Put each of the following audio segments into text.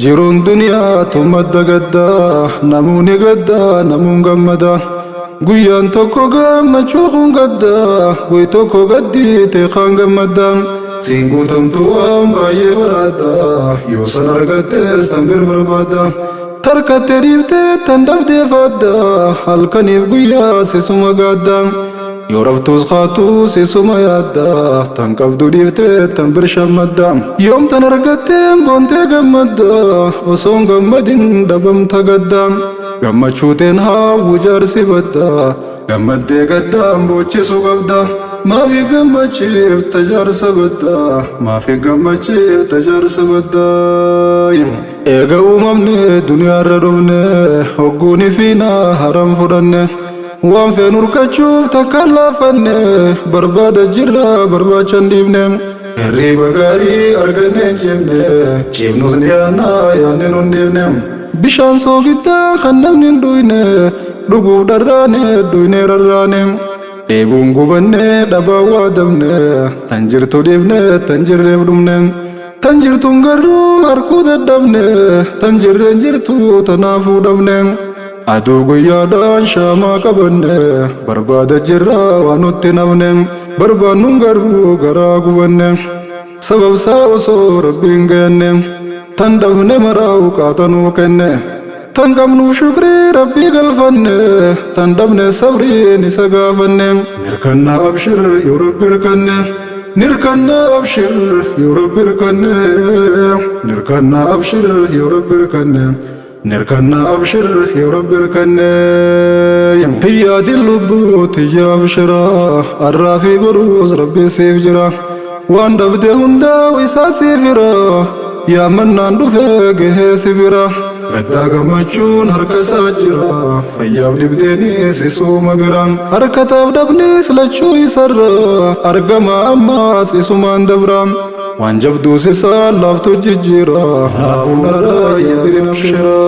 Jiruun duniyaa tun madda gaddaa, namuuni gaddaa, namuun gammada. Guyyaan tokko gammachuu kun gaddaa, guy tokko gaddii teeqaan gammadda. Siin guutamtu waan baay'ee baraadda, yoo san argattees tan bir barbaadda. Tarkattee dhiiftee tan dhabdee faadda, halkaniif guyyaa sisuma gaadda. Yoo raftuus kaatuu sisuma yaadda, tan qabdu dhiiftee tan bir shammadda. Yoom tan argatteen boontee gammadda, osoon gammadin dhabamta gadda. Gammachuuteen haawwu jaarsi badda, gammaddee gaddaan boochisuu qabda. Maafi gammachiifta jaarsa badda, maafi gammachiifta jaarsa badda. Eega uumamne duniyaarra dhufne, hogguuni fiinaa haram fudhanne. Waan feenu urkachuuf takkaan laafanne, barbaada jirra barbaacha hin dhiifne. Hirriiba gaarii arganne hin ciifne, ciifnus ni yaadna yaadne nu hin dhiifne. Bishaan soogiddaa kan namni hin dhuyne, dhuguuf dharraane dhuyne rarraane. Dheebuun gubanne dhabaa waadamne, tan jirtu dhiifne tan jirreef dhumne. Tan jirtuun garuu harkuu dadhabne, tan jirreen jirtu tanaafuu dhabne. Aduu guyyaadhaan shaamaa qabanne, barbaada jirra waan nutti nafne, barbaannuun garuu garaa gubanne. Sababsaa osoo rabbiin gayanne, tan dhabne maraa qaatanuu kenne. Tan qabnuuf shukrii rabbii galfanne, tan dhabne sabriin isa gaafanne. Nirkanna abshir yoo rabbi hirkanne, nirkanna abshir yoo rabbi hirkanne, nirkanna abshir yoo rabbi hirkanne. Nirkanna abshir yoo rabbi hirkanne. Hiyyaadin lubbuu tiyya abshira, arraa fi boruus rabbi siif jira. Waan dhabde hundaa isaa siif hira, yaamannaan dhufee gahee si bira. Gaddaa gammachuun harka isaa jira, fayyaaf dhibdeenis isuma bira. Harkataaf dhabnis lachuu isarra, argama ammaas isumaan dabra. Waan jabduus isaa laaftu jijjiira, tanaafuu narraa yaadin abshira.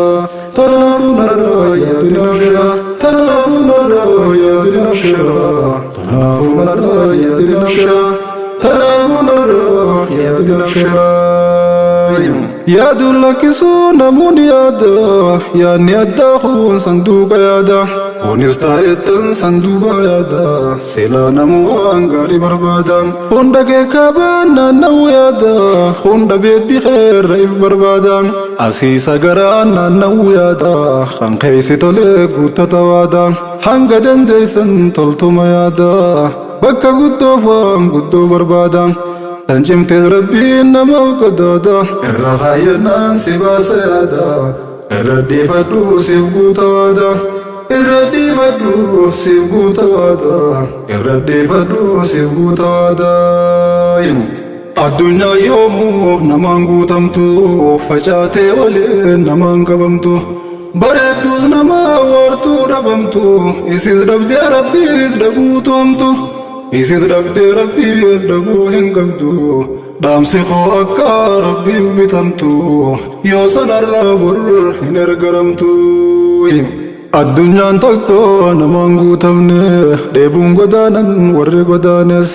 Tanaafuu narraa yaadin abshira. Tanaafuu narraa yaadin abshira. Tanaafuu narraa yaadin abshira. Tanaafuu narraa yaadin abshira. Yaaduun lakkisuu namoonni yaada, yaadni addaa kun sanduuqa yaada. Kunis taa'ettan sanduuqa yaada, silaa namuu waan gaarii barbaada. Hunda keekaabaan naanna'uu yaada, hunda beeddi xeerra if barbaada. Asiisa garaan naanna'uu yaada, kan keessi tolee guuttata waada. Hanga dandeessan toltuma yaada, bakka guddoof waan guddoo barbaada. Tan cimtees rabbiin namaaf qadaada, irra kaayyannaan si baasa yaada. Irra dhiifadhu siif guuta waada, irra dhiifadhu siif guuta waada, irra dhiifadhu siif guuta waada. Addunyaa yoomuu namaan guutamtu, facaatee waliin namaan qabamtu. Bareedduus nama waartuu dhabamtu, isis dhabdee rabbiis dhabuutu hamtu. Isis dhabdee rabbiis dhabuu hin qabdu. Dhaamsi koo akka rabbiif bitamtu, yoo sanarraa bor hin ergaramtu. Addunyaan tokko namaan guutamne, dheebuun godaanan warri godaanes.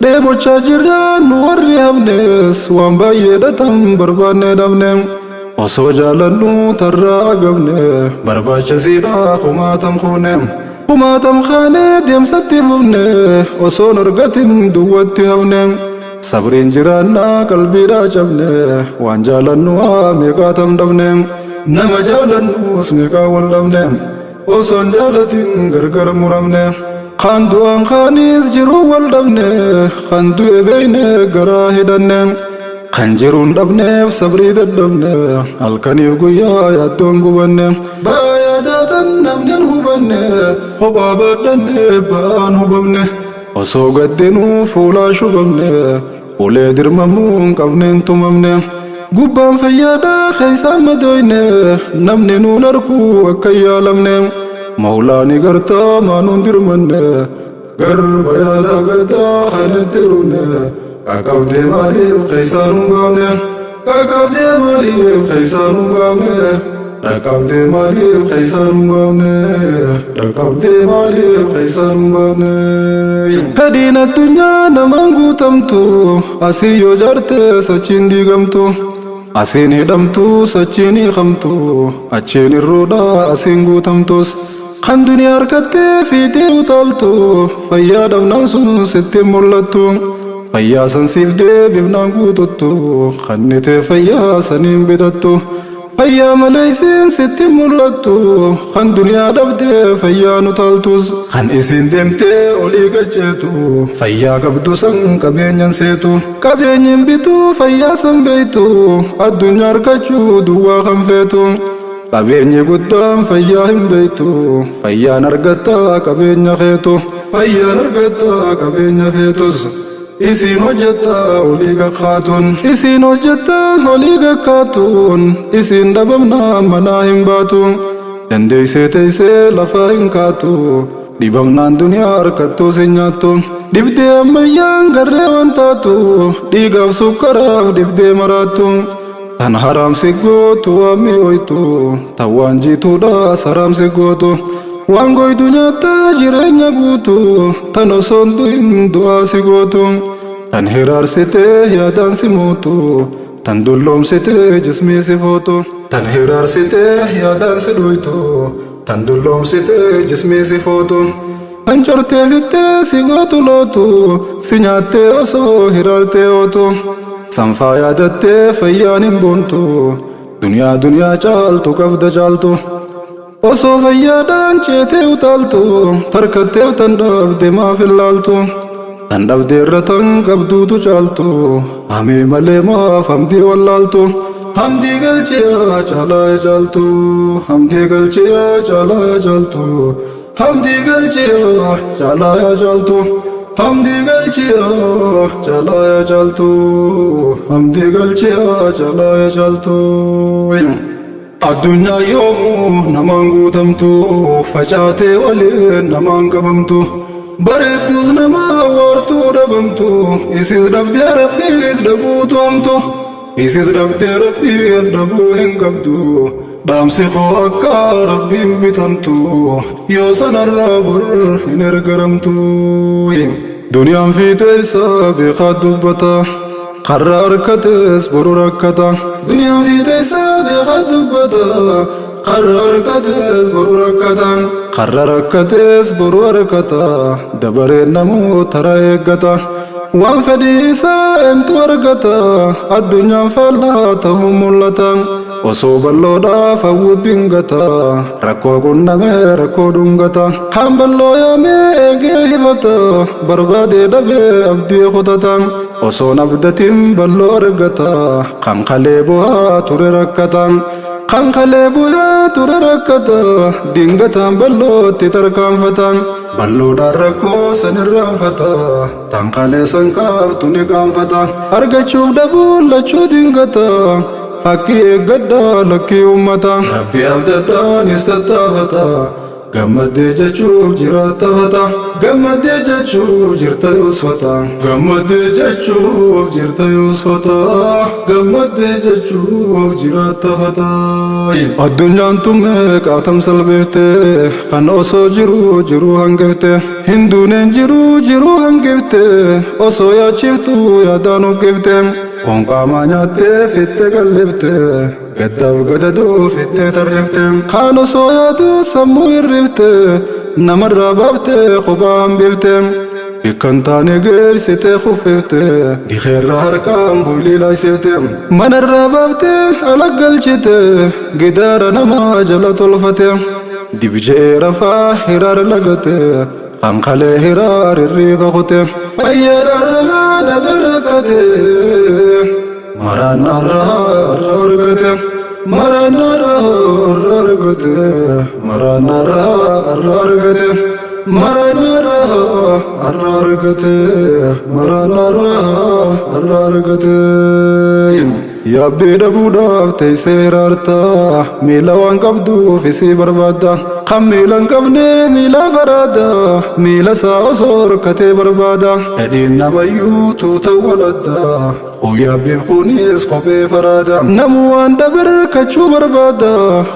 Dheebochaa jirraan nu warri hafnes, waan baay'ee dhatan barbaanne dhabne. Osoo jaalannu tarraa agabne, barbaachisiidha kumaatam kuune. Kumaatam kaanee deemsatti fufne, osoon argatin duwwatti hafne. Sabriin jiraannaa qalbiidhaa cabne, waan jaalannu haa meeqaatam dhabne. Nama jaalannus meeqaa wal dhabne, osoon jaalatin gargar muramne. Kan du'aan kaanis jiruu wal dhabne, kan du'e beeyne garaa hidhanne. Kan jiruun dhabneef sabrii dadhabne, halkaniif guyyaa yaaddoon gubanne. Ba'aa namni hin hubanne, kophaa baadhanne ba'aan hubamne. Osoo gaddinuu fuulaa shubamne, ulee dirmamuu hin qabneen tumamne. Gubbaan fayyaadhaa keessaan madooyne, namni nuun arkuu akka hin yaalamne. Mawlaani gartaa maanuun dirmanne, garba yaada gaddaa kan itti dhumne. Qaqqabdee maaliif keessaan hin baafne? Qaqqabdee maaliif keessaan hin baafne? Dhaqqabdee maaliif keessaan hin baafne? Dhaqqabdee maaliif keessaan hin baafne? Fedhiin addunyaa namaan guutamtu, asii yoo jaarte sachiin diigamtu. Asiin hidhamtus achiin hiikamtu, achiin irruudha asiin guutamtus. Kan duniyaa harkattee fiitee utaaltu, fayyaa dhabnaan sun sitti hin mul'attu. Fayyaa san siif deebifnaan guututtu, kannitee fayyaa saniin bitattu. Fayyaa malee isiin sitti hin mul'attu, kan duniyaa dhabdee fayyaan utaaltus. Kan isiin deemtee olii galcheetu, fayyaa qabdu san qabeenyan seetu. Qabeenyin bituu fayyaa san beeytu, addunyaa harkachuu duwwaa kan feetu. Qabeenyi guddaan fayyaa hin beeytu, fayyaan argattaa qabeenya keetu. Fayyaan argattaa qabeenya feetus. Isiin hojjettaa olii gakkaatuun, isiin hojjettaa olii gakkaatuun, isiin dhabamnaa manaa hin baatu. Dandeessee teessee lafaa hin kaatu, dhibamnaan duniyaa harkattuus hin nyaattu. Dhibdee ammayyaan garree waan taatu, dhiigaaf sukkaraaf dhibdee maraattu. Tan haramsi gootu waan mi'ooytu, tan waan jiituudhaas haramsi gootu. Waan goydu nyaattaa jireenya guutu, tan osoo hin du'in du'aa si gootu. Tan hiraarsitee yaadaan si mootu, tan dulloomsitee jismii si footu. Tan hiraarsitee yaadaan si dhuytu, tan dulloomsitee jismii si footu. Tan cortee fittee si gootu lootu, si nyaattee osoo hiraartee ootu. Sanfaa yaadattee fayyaan hin boontu, duniyaa duniyaa caaltu qabda caaltu. Osoo fayyaadhaan ceetee utaaltu, tarkatteef tan dhabde maaf hin laaltu. Tan dhabde irra tan qabduutu caaltu, hamii malee maaf hamdii wallaaltu. Hamdii galchiyaa caalaa caaltu, hamdii galchiyaa caalaa caaltu, hamdii galchiyaa caalaa caaltu, hamdii galchiyaa caalaa caaltu, hamdii galchiyaa caalaa caaltu. Addunyaa yoomuu namaan guutamtu, facaatee waliin namaan qabamtu. Bareedduus nama waartuu dhabamtu, isis dhabdee rabbiis dhabuutu hamtu. Isis dhabdee rabbiis dhabuu hin qabdu. Dhaamsi koo akka rabbiif bitamtu, yoo sanarraa bor hin ergaramtu. Duniyaan fiixee isaa beekaa dubbata, karra harkatees boru rakkata. Duniyaan fiixee isaa beekaa dubbata, karra harkatees boru rakkata. Karra rakkatees boru harkata, dabareen namuu tara eeggata. Waan fedhii isaa eentu argata, addunyaan faallaa ta'uu mul'ata. Osoo bal'oodhaaf hawwu dingata, rakkoo qunnamee rakkoo dhungata. Kan bal'oo yaamee eegee hifata, barbaadee dhabee abdii kutata. Osoon abdatiin bal'oo argata, kan kalee bu'aa ture rakkata. Kan kalee bu'aa ture rakkata, dingataan bal'ootti tarkaanfata. Bal'oodhaan rakkoo san irraanfata, tan kalee san qaabtu ni qaanfata. Argachuuf dhabuun lachuu dingata, haqqii eeggadhaa lakkii uummata. Rabbi abdadhaanis tattaafata, gammaddee jechuuf jiraattafata. Gammaddee jechuuf jirta yoosfata. Gammaddee jechuuf jirta yoosfata. Gammaddee jechuuf jiraattafata. Addunyaan tun meeqaatam salphifte, kan osoo jiruu jiruu hangifte. Hinduuneen jiruu jiruu hangifte, osoo yaachiftuu yaadaan uggifte. Foon qaamaa nyaattee fittee qallifte, gaddaaf gadadoo fittee tarrifte. Kaan osoo yaaduu sammuu hirrifte, namarraa baaftee kophaa hambifte. Bikka hin taane geessitee kuffifte, dikeerra harkaan boylii laaysifte. Manarraa baaftee ala galchite, gidaara namaa jala tolfate. Dibje'ee rafaa hiraar lagate, kan kalee hiraar hirriiba kute. Fayyaadhaan dhabe rakkate, maraannaarraa har'a argate. Maraannaarraa har'a argate, maraannaarraa har'a argate. Maraannaarraa har'a argate, maraannaarraa har'a argate. Yaabbii dhabuudhaaf teessee hiraarta, miila waan qabduuf isii barbaadda. Kan miila hin qabne miila faraada, miila isaa osoo harkatee barbaada. Fedhiin namayyuu tuuta waladda, kun yaabbiif kunis kophee faraada. Namuu waan dhabe harkachuu barbaada,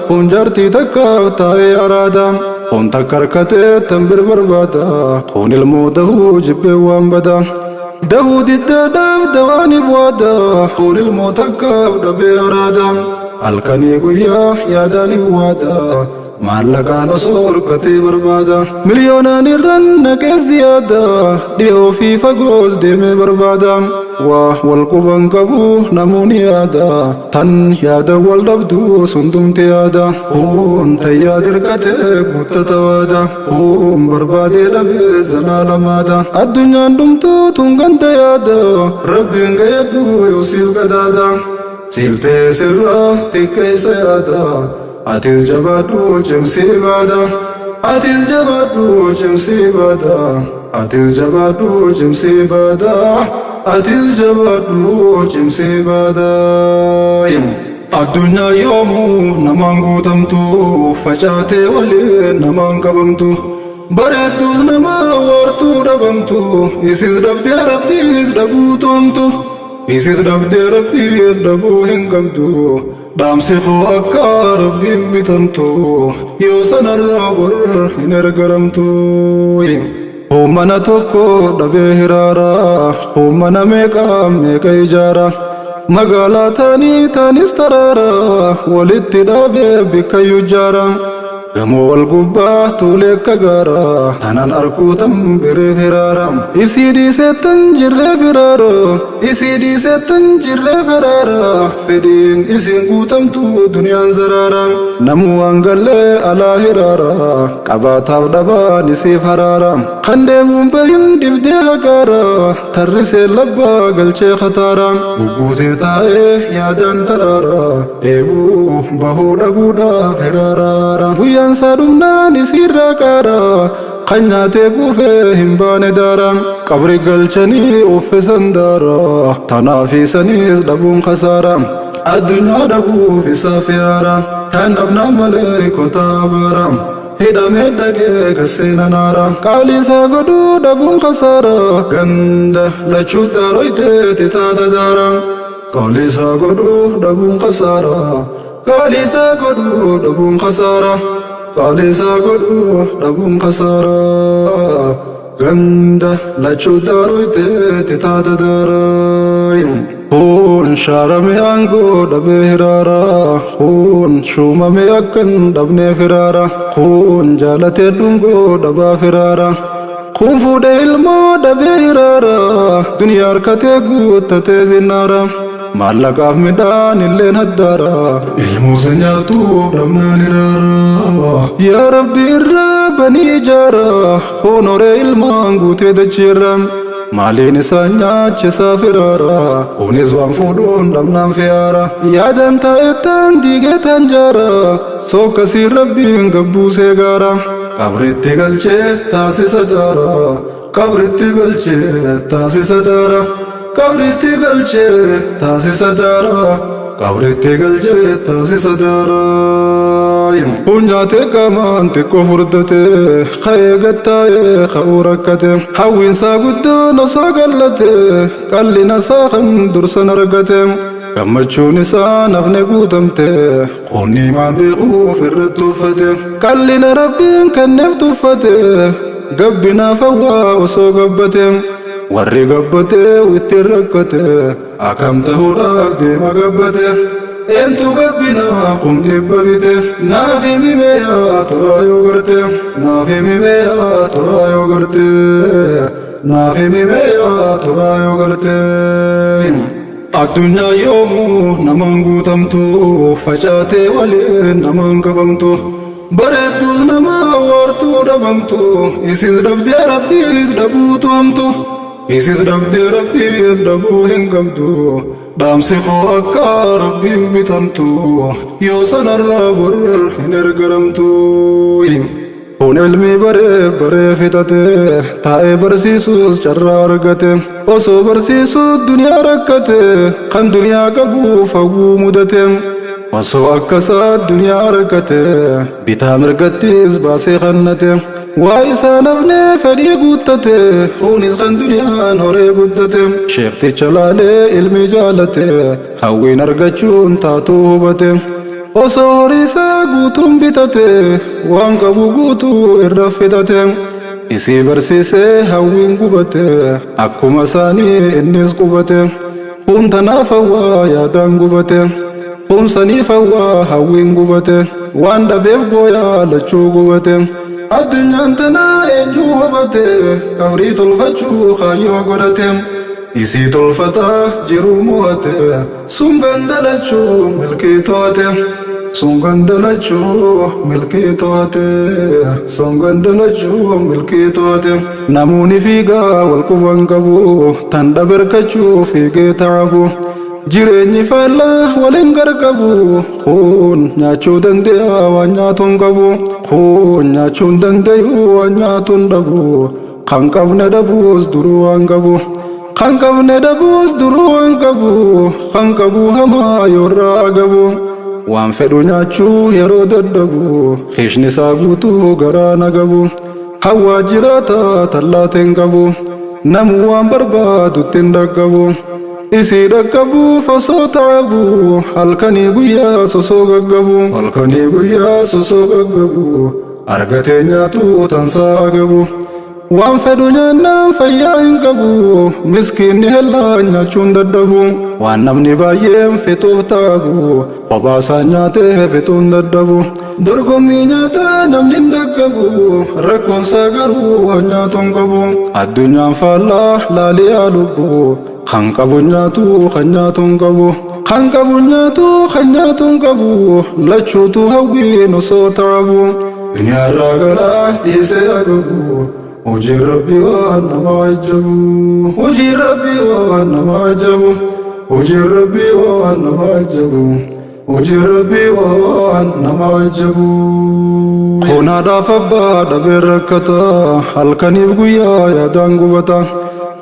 kun jaartii takkaaf taa'ee araada. Kun takka harkatee tan bir barbaada, kun ilmoo dahuu jibbee waan bada. Dahuu diddaadhaaf dawaaniif waada Kun ilmoo takkaaf dhabee araada Halkanii guyyaa yaadaaniif waada Maallaqaan osoo horkatee barbaada Miliyoonaan irran naqee ziyaada Dhiyoo fi fagoos deemee barbaada Waa wal quban qabu namuun yaada Tan yaada wal dhabdu sundumti yaada Kun tayyaa dirqatee guuttata waada Kun barbaadee dhabee zalaalamaada Addunyaan dhumtuu tun ganda yaada Rabbiin gayyadhu yoo siif gadaada Siif ta'e sirraa xiqqeessa yaada Atis jabaadhu cimsii baada Atis jabaadhu cimsii baada Atis jabaadhu cimsii baada Atis jabaadhu cimsii baada Addunyaa yoomuu namaan guutamtu facaatee waliin namaan qabamtu bareedduus nama waartuu dhabamtu isis dhabdee rabbiis dhabuu toomtu isis dhabdee rabbiis dhabuu hin qabdu dhaamsi koo akka rabbiif bitamtu yoo sanarraa bor hin ergaramtu. Mana tokko dhabee hiraara mana meeqa meeqa ijaara magaalaa taanii taanis taraara walitti dhaabee bikkayyuu jaara gamoo wal gubbaa tuulee akka gaara tanan arkuu tan biree firaara isii dhiiseettan jirree firaara isii dhiiseettan jirree firaara fedhiin isiin guutamtu duniyaan zaraara namuu waan gallee alaa hiraara qabaataaf dhabaan isiif haraara kan deemuun bahin dibdee haqaara tarrisee labbaa galchee khataara gugguutee taa'ee yaadaan taraara dheebuu bahuu dhabuudhaaf hiraaraara guyyaan isaa dhumnaan isiirraa qaara kan nyaatee kuufee hin baane daara qabri galchanii uffisan daara tanaaf isaniis dhabuun khasaara addunyaa dhabuuf isaaf yaara kan dhabnaa malee kotaa baara hidhamee dhaqee gaseena naara qaalii isaa godhuu dhabuun khasaara ganda lachuu daaroyteeti taata daara qaalii isaa godhuu dhabuun khasaara qaalii isaa godhuu dhabuun khasaara qaalii isaa godhuu dhabuun khasaara ganda lachuu daaroyteeti taata daara Kun shaarame aangoo dhabee hiraara Kun shuumame akkan dhabnee firaara Kun jaalatee dhungoo dhabaa firaara Kun fuudhee ilmoo dhabee hiraara Duniyaa harkatee guuttatee zinnaara Maallaqaaf midhaan illeen haddaara Ilmuusa nyaatuuf dhabnaan hiraara Yaa Rabbi irraa banii ijaara Kun horee ilmaan guutee dachiirra Maaliin isaan nyaachisaa firaara Kunis waan fuudhuun dhabnaan fiyaara Yaadan taa'ettaan diigee taan jaara Sokkasiin rabbiin gabbuusee gaara Qabritti galchee taasisa daara Qabritti galchee taasisa daara Qabritti galchee taasisa daara Qabritti galchee taasisa daara Kun nyaatee qaamaan xiqqoo furdate ka'ee gattaa'ee ka'uu rakkate hawwiinsaa guddoon osoo gallate qallina isaa kan dursan argate gammachuun isaa nafne guutamte qonni maan beekuuf irratti uffate qallina rabbiin kenneef tuffate gabbinaaf hawwaa osoo gabbate warri gabbate ittiin rakkate akkam ta'uudhaaf deema gabbate eentu gabbinaaf kun dhibba bite naaf himi yaa turaa yoo garte naaf himi yaa turaa yoo garte naaf himi yaa turaa yoo garte. Addunyaa yoomuu namaan guutamtu facaatee waliin namaan qabamtu bareedduus nama waartuu dhabamtu isis dhabdee rabbiis dhabuu toomtu isis dhabdee rabbiis dhabuu hin qabdu dhaamsi koo akka rabbiif bitamtu yoo sanarraa bor hin ergaramtu. Kun ilmi baree baree fixate taa'ee barsiisuus carraa argate osoo barsiisuu duniyaa rakkate kan duniyaa qabuuf hawwuu mudate osoo akkasaa duniyaa argate bitaa mirgattis baasee kannate waa isaa nafnee fedhii guuttate kunis kan duniyaan horee guddate sheekticha laalee ilmi jaalate hawwiin argachuun taatuu hubate osoo horii isaa guutuun bitate waan qabu guutuu irra fixate Isii barsiisee hawwiin gubate, akkuma isaanii innis qubate. Kun tanaaf hawwaa yaadaan gubate, kun saniif hawwaa hawwiin gubate, waan dhabeef gooyaa lachuu gubate. Addunyaan tanaa eenyu hubate, qabrii tolfachuu kaayyoo godhate. Isii tolfataa jiruu mo'ate, sun gandalachuu milkii to'ate. Sun gandalachuu milkii to'ate, sun gandalachuu milkii to'ate. Namoonni fiigaa wal quban qabu, tan dhabarkachuu fiigee ta'abu. Jireenyi faallaa waliin gargabu, kun nyaachuu danda'a waan nyaatu hin qabu, kun nyaachuu hin danda'u waan nyaatu hin dhabu. Kan qabne dhabuus duruu waan qabu, kan qabne dhabuus duruu waan qabu, kan qabu hamaa yoorraa gabu. Waan fedhu nyaachuu yeroo dadhabu, qishni isaa guutuu garaa na gabu. Hawwaa jiraata tallaateen qabu, namu waan barbaadutti hin dhaqqabu. Isii dhaqqabuuf osoo ta'abu, halkanii guyyaa sosoo gaggabu. Halkanii guyyaa sosoo gaggabu, argatee nyaatu tansaa gabu. Waan fedhu nyaannaan fayyaa hin qabu, miskiinni hellaan nyaachuun dadhabu. Waan namni baay'een fixuuf ta'abu, kophaasaa nyaatee fixuun dadhabu. Dorgommii nyaataa namni hin dhaqqabu, rakkoonsaa garuu waan nyaatu hin qabu. Addunyaan faallaa laaliyaa lubbu, kan qabu nyaatu kan nyaatu hin qabu. Kan qabu nyaatu kan nyaatu hin qabu, lachuutu hawwiin osoo ta'abu. Duniyaarraa galaa dhiisee agabu, hojii rabbii waan nama ajabu. Hojii rabbii waan nama ajabu. Hojii rabbii waan nama ajabu. Hojii rabbii waan nama ajabu. Kun haadhaaf abbaa dhabee rakkata, halkaniif guyyaa yaadaan gubata.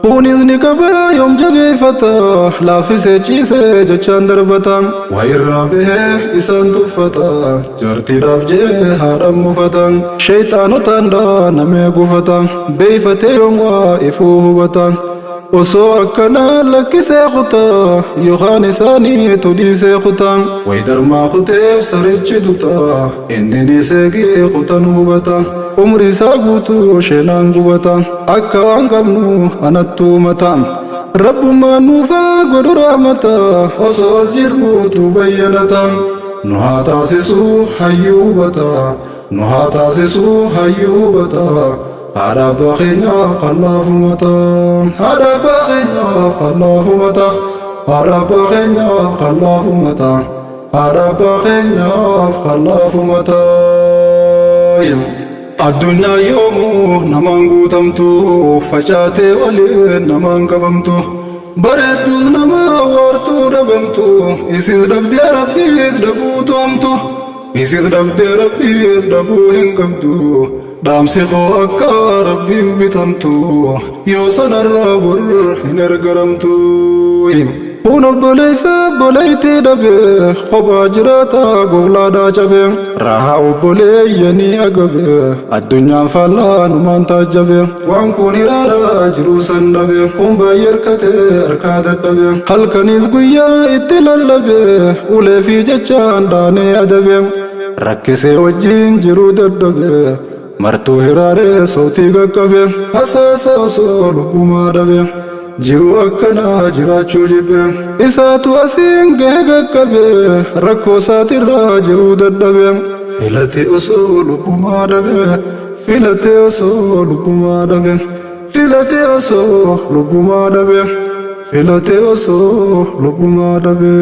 Kunis ni qaba yoom jabeeffata, laaffisee ciisee jechaan darbata. Waa irraa bahee isaan tuffata, jaartiidhaaf jee haadhaan mufata. Sheeyxaanotaan dhaanamee gufata, beeyfatee yoom waa ifuu hubata. Osoo akkanaa lakkisee kutaa, yookaan isaaniitu dhiisee kutaa. Wayidarmaa kuteef sarichi duta, inni ni seegee kutan hubata. Umri isaa guutuu sheenaan gubata, akka waan qabnu anattuu mata. Rabbummaan nuufaa godhu rahmata, osoo as jirruutu bayyanata. Nu haa taasisuu hayyuu hubata, nu haa taasisuu hayyuu hubata. Haadha abbaa keenyaaf kallaafumata, haadha abbaa keenyaaf kallaafumata, haadha abbaa keenyaaf kallaafumata, haadha abbaa keenyaaf kallaafumata. Addunyaa yoomuu namaan guutamtu, facaatee waliin namaan qabamtu. Bareedduus nama waartuu dhabamtu, isis dhabdee rabbiis dhabuutu hamtu. Isis dhabdee rabbiis dhabuu hin qabdu. Dhaamsi koo akka rabbiif bitamtu, yoo sanarraa bor hin ergaramtu. Kun obboleessa obboleettii dhabe, kophaa jiraata goblaadhaa cabe. Rahaa obboleeyyanii agabe, addunyaan faallaa numaan taajjabe. Waan kun iraaraa jiruu san dhabe, kun baay'ee harkatee harkaa dadhabe. Halkaniif guyyaa itti lallabe, ulee fi jechaan dhaanee adabe. Rakkisee wajjin jiruu dadhabe, martuu hiraaree sootii qaqqabe. Hasaasa osoo lubbumaa dhabe, jiruu akkanaa jiraachuu jibbe. Isaatu asiin gahe qaqqabe, rakkoo isaatirraa jiruu dadhabe. Filatee osoo lubbumaa dhabe, filatee osoo lubbumaa dhabe, filatee osoo lubbumaa dhabe, filatee osoo lubbumaa dhabe.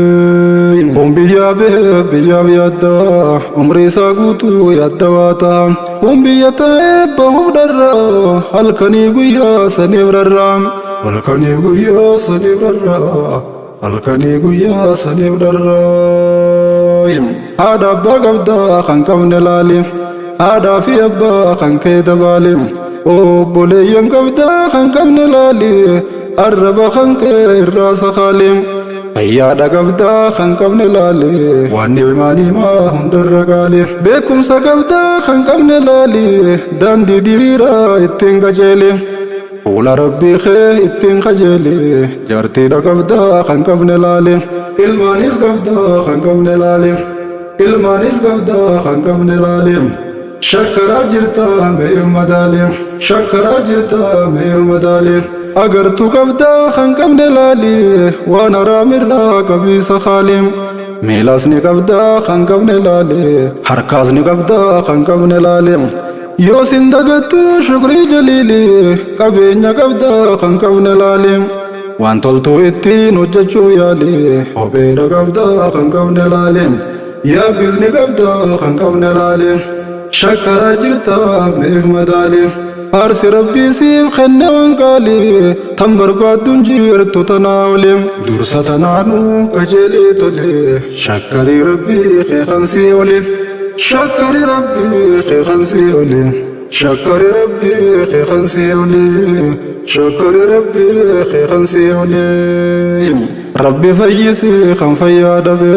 Kun biyyaa bahee biyyaaf yaadda, umrii isaa guutuu yaadda waa ta'a. Kun biyya taa'ee bahuuf dharraa, halkanii guyyaa saniif rarraa. Halkanii guyyaa saniif rarraa, halkanii guyyaa saniif dharraa. Haadha abbaa qabdaa kan qabne laali, haadhaa fi abbaa kan kee dabaali. Obboleeyyan qabdaa kan qabne laali, arraba kan kee irraa sakaali. Fayyaadha qabdaa kan qabne laali, waan ni'imaa ni'imaa hundarra qaali. Beekumsa qabdaa kan qabne laali, daandii diriiraa ittiin qajeeli. Fuula rabbii kee ittiin qajeeli, jaartiidha qabdaa kan qabne laali. Ilmaanis qabdaa kan qabne laali, ilmaanis qabdaa kan qabne laali. Shakkaraa jirtaa meef madaali, shakkaraa jirtaa meef madaali. Agartuu qabdaa kan qabne laali, waan haraamirraa qabiisa haali. Miilas ni qabdaa kan qabne laali, harkaas ni qabdaa kan qabne laali. Yoo sin dagattu shukrii jaliili, qabeenya qabdaa kan qabne laali. Waan toltuu ittiin hojjechuu yaali, kopheedha qabdaa kan qabne laali. Yaabbis ni qabdaa kan qabne laali. Shakkaraa jirtaa meef madaali. Aarsi rabbii siif kenne waan qaalii, tan barbaadduun jirtu tanaa oli. Dursa tanaanuu qajeelee tole, shakkarii rabbii kee kan sii oli. Shakkarii rabbii kee kan sii oli. Shakkarii rabbii kee kan sii oli. Shakkarii rabbii kee kan sii oli. Rabbi fayyisii kan fayyaa dhabe,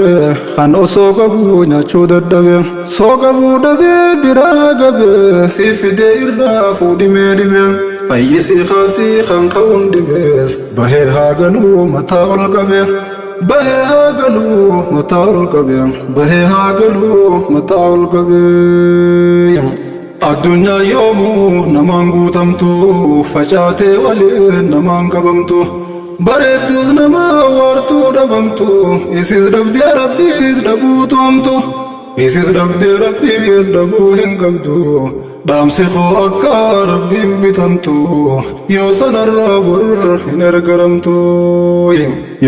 kan osoo qabuu nyaachuu dadhabe, soo qabuu dhabe biraa gabe, si fidee irraa fuudhimee dhibe. Fayyisii kaasii kan qabuun dhibees, bahee haa galuu mataa ol qabe. Bahee haa galuu mataa ol qabe. Bahee haa galuu mataa ol qabe. Addunyaa yoomuu namaan guutamtu, facaatee waliin namaan qabamtu. Bareedduus nama waartuu dhabamtu, isis dhabdee rabbiis dhabuutu hamtu. Isis dhabdee rabbiis dhabuu hin qabdu. Dhaamsi koo akka rabbiif bitamtu, yoo sanarraa bor hin ergaramtu.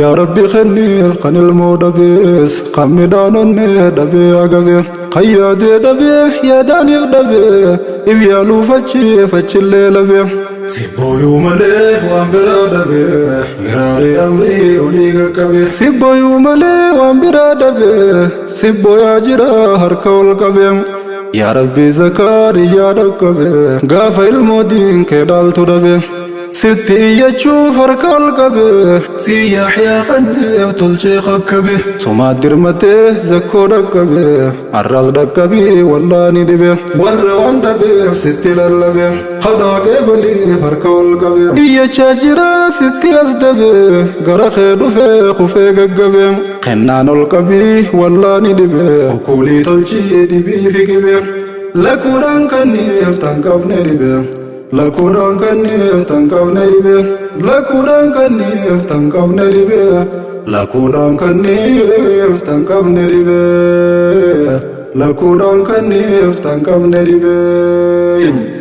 Yaa Rabbi kenniif kan ilmoo dhabees, kan midhaan onnee dhabee agabe, kan yaadee dhabee yaadaaniif dhabee, if yaaluuf achiif achillee labe. Sibbooyuu malee waan biraa dhabee, hiraaree amrii olii qaqqabe. Sibbooyuu malee waan biraa dhabee, sibbooyaa jira harka ol qabe. Yaa Rabbi Zakariyaa dhaqqabe, gaafa ilmoo diinkee dhaaltu dhabe. Sitti iyyachuuf harka ol qabe, si Yaxyaa kanneef tolchee kakkabe. Somaa dirmatee zakkoo dhaqqabe, har'as dhaqqabii wallaani dhibe. Warra waan dhabeef sitti lallabe, kadhaa qeebaliif harka ol qabe. Iyyachaa jira sitti as dabe, gara kee dhufee kufee gaggabe. Kennaan ol qabii wallaani dhibe, okkolii tolchii dibii fi qibe. Lakkuudhaan kanniif tan qabne dhibe. Lakkuudhaan kanniif tan qabne dhibe. Lakkuudhaan kanniif tan qabne dhibe. Lakkuudhaan kanniif tan qabne dhibe. Lakkuudhaan kanniif tan qabne dhibe.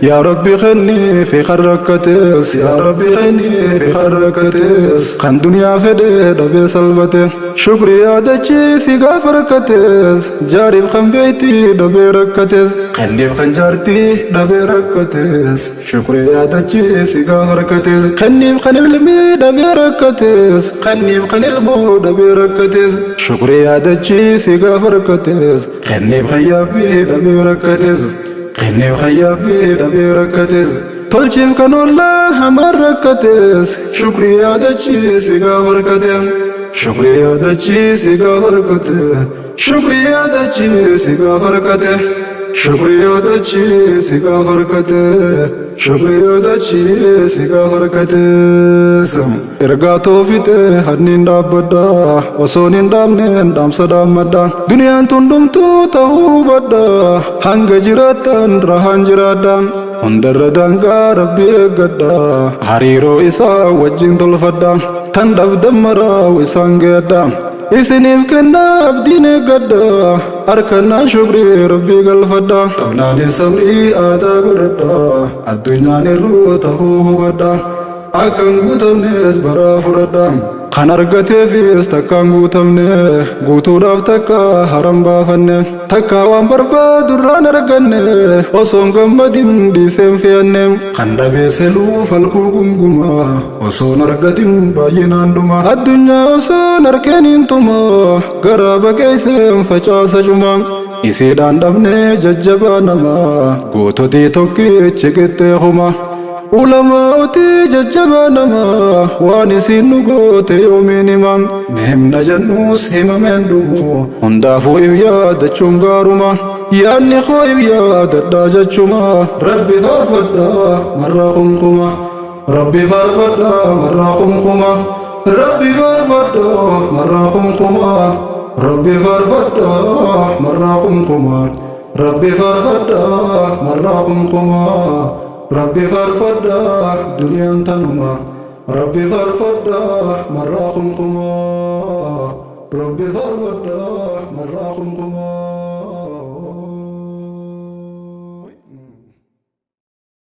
Yaa Rabbi kenniif kan rakkates, yaa Rabbi kenniif kan rakkates, kan duniyaa fedhe dhabee salphate, shukri yaadachiisi gaafa rakkates, jaariif kan beektii dhabee rakkates, kenniif kan jaartii dhabee rakkates, shukri yaadachiisi gaafa rakkates, kenniif kan ilmii dhabee rakkates, kenniif kan ilmoo dhabee rakkates, shukri yaadachiisi gaafa rakkates, kenniif kan yaabbii dhabee rakkates. Kenniif kan yaabbii dhabee rakkates, tolchiif kan ollaa hamaan rakkates, shukri yaadachiisi gaafa rakkate. Shukri yaadachiisi gaafa rakkate. Shukri yaadachiisi gaafa rakkate. Shukri yaadachiisi gaafa rakkate. Shukri yaadachiisi gaafa rakkates. Ergaa toofitee hanniin dhaabbadha, osoon hin dhaabneen dhaamsa dhaammadha. Duniyaan tun dhumtuu ta'uu hubadha, hanga jiraattan rahaan jiraadha. Hundarra daangaa rabbii eeggadha, hariiroo isaa wajjin tolfadha. Tan dhabdan maraa isaan geedha. Isiniif kennaa abdiin eeggadha, harkannaa shukrii rabbii galfadha. Dhabnaanin sabrii aadaa godhadha, addunyaan irruu ta'uu hubadha. Akkan guutamnes baraa fudhadha. Kan argateefis takkaan guutamne, guutuudhaaf takka haram baafanne, takka waan barbaadu irraan arganne, osoon gammadin dhiiseen fe'anne. Kan dhabeesseluu falkuu gunguma, osoon argatin baay'inaan dhuma. Addunyaa osoon harkeen hin tuma, garaa baqeesseen facaasa cuma. Isiidhaan dhabnee jajjabaa namaa, goototii tokkichi qixxee kuma. Ulamaatii jajjabaa namaa, waan isiin nu goote yoomiin hima. Ni himna jennuus himameen dhumu, hundaafuu if yaadachuun gaaruma. Yaadni koo if yaadadhaa jechuma, Rabbi faarfadhaa marraa kumkuma. Rabbi faarfadhaa marraa kumkuma. Rabbi faarfadhaa marraa kumkuma. Rabbi faarfadhaa marraa kumkuma. Rabbi faarfadhaa marraa qumqumaa. Rabbi faarfadhaa duniyaan tanuma. Rabbi faarfadhaa marraa qumqumaa. Rabbi faarfadhaa marraa qumqumaa.